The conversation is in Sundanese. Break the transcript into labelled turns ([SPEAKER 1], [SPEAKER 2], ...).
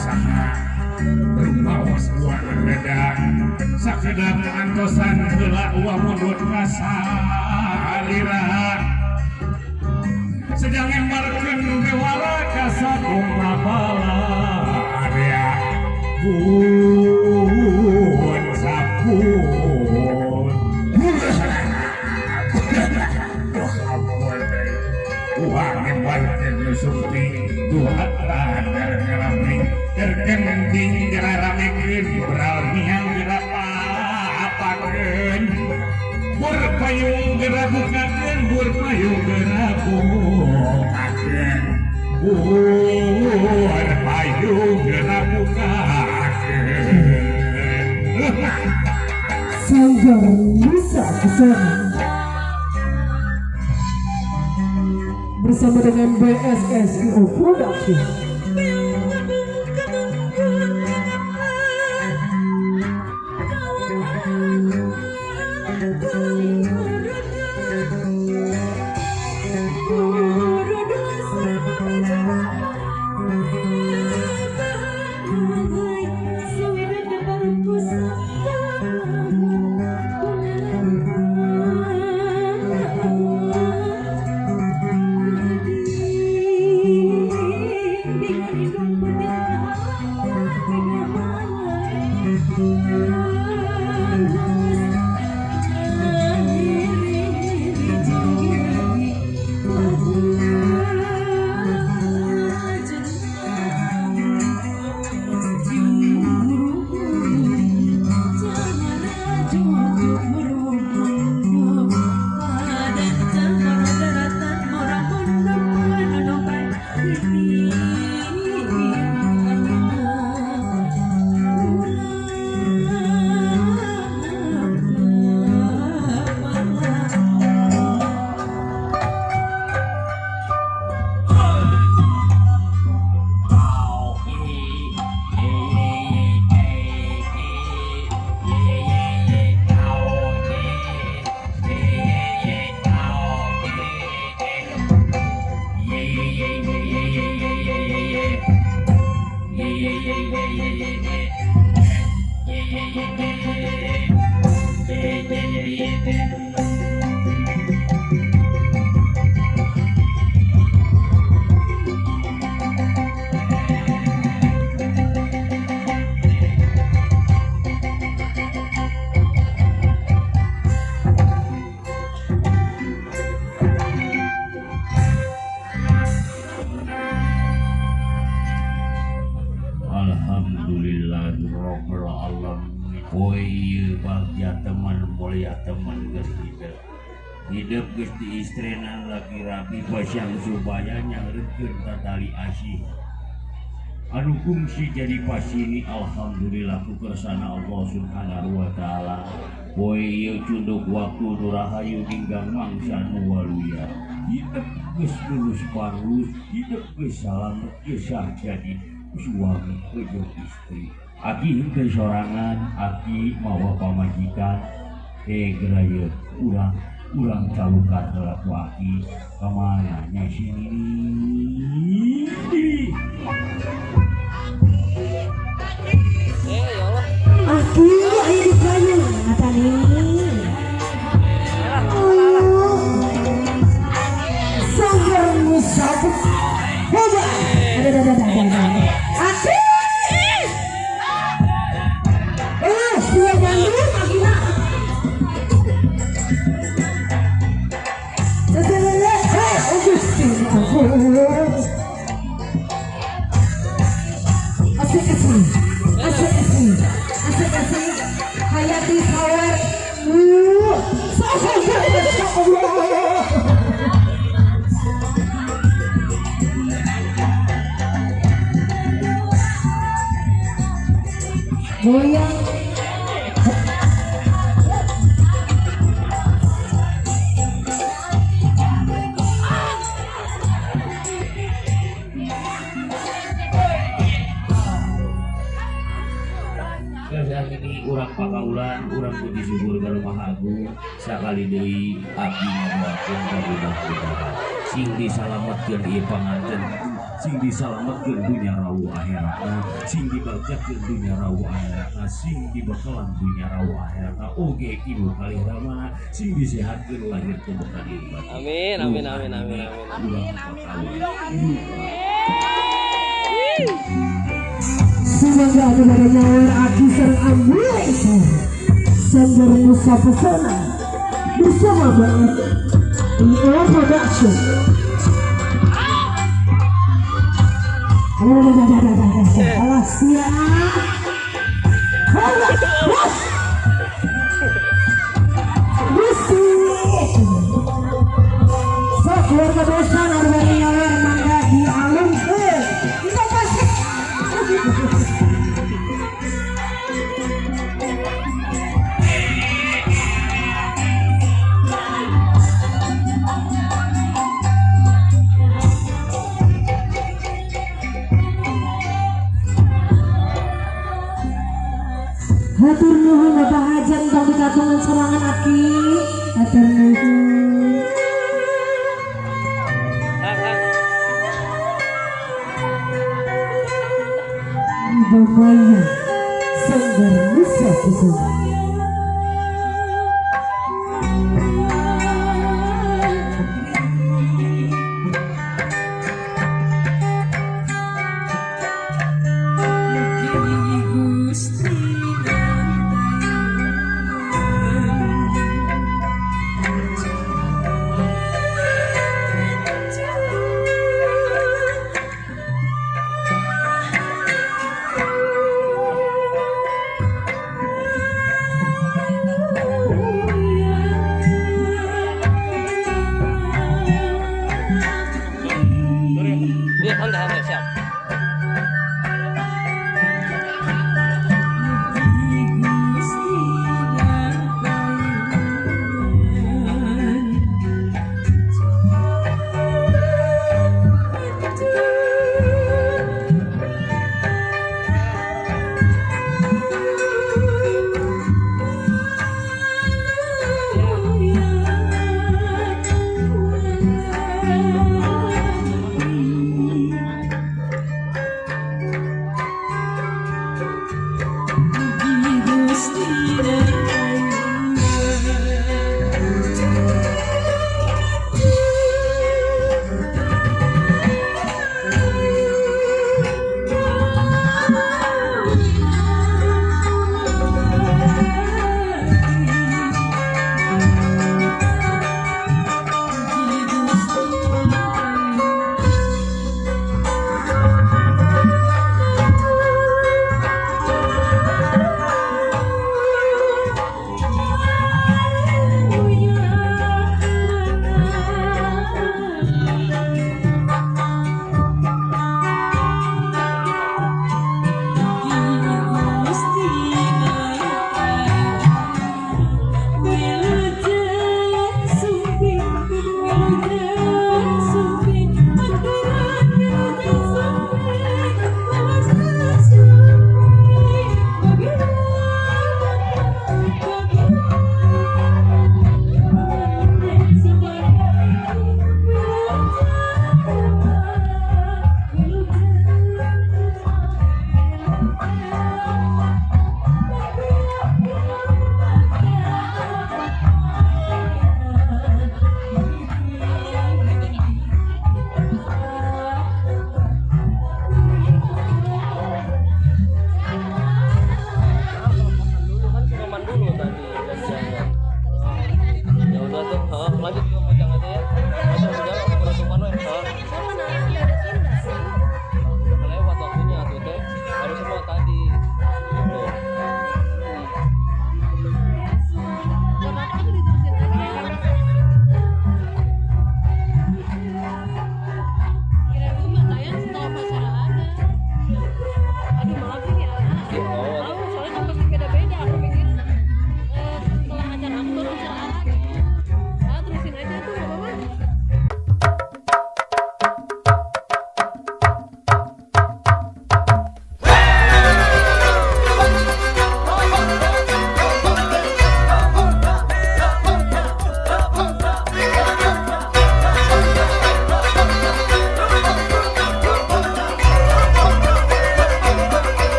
[SPEAKER 1] usaha rumaos buah reda sakedap antosan heula uang mundut ka salira sedang embarkeun bewara ka sakumna bala area pun sapun uang embarkeun nu sumping duhatan ngarami terkenting geramekeun beral miang gerapapakeun bur payung gerabukakeun bur payung gerabukakeun bur payung gerabukakeun.
[SPEAKER 2] Sanggar Nusa Kesana bersama dengan BSSIO Production.
[SPEAKER 3] Hidup geus diistrenan laki rabi pasang supaya nyangreutkeun tatali asih anu kungsi jadi pasini alhamdulillah ku kersana Allah subhanahu wa taala. Poe ieu cunduk waktu nu rahayu ninggang mangsa nu waluya. Hidup geus lulus parlus, hidup geus salamet geus sah jadi suami jeung istri. Aki henteu sorangan, aki mawa pamajikan. Geura ieu urang calukan heula ku aki ka mana nya sini.
[SPEAKER 2] Aki aya di payung ngatani. Sanggar Nusa Hoba. Ada. Aki. Dua Bandung akina. Asik asik asik asik asik asik Hayati Power. Goyang.
[SPEAKER 3] Urang pakaulan, urang puji syukur ka Maha Agung sakali deui abdi ngadoakeun ka rumah kita sing disalametkeun ieu panganten Sing disalametkeun dunya rawuh akhiratna, sing dibagjakeun dunya rawuh akhiratna, sing dibekalan dunya rawuh akhiratna oge ibu kalih ramana, sing disehatkeun lahir teu boga diri batin.
[SPEAKER 4] Amin amin amin amin amin.
[SPEAKER 3] Amin amin amin.
[SPEAKER 2] Semoga anu bade nyawer aki sareng ambulance Sanggar Nusa Pesona bersama BF IO Production. Alah siap. Alah, bos. Gusti. Sok keluarga besan anu bade nyawer mangga dialungkeun. Kita pasti. Hatur nuhun Bapak Hajan tong dikatungan sorangan aki. Hatur nuhun.
[SPEAKER 4] Kang, Kang.
[SPEAKER 2] Ibu Maya.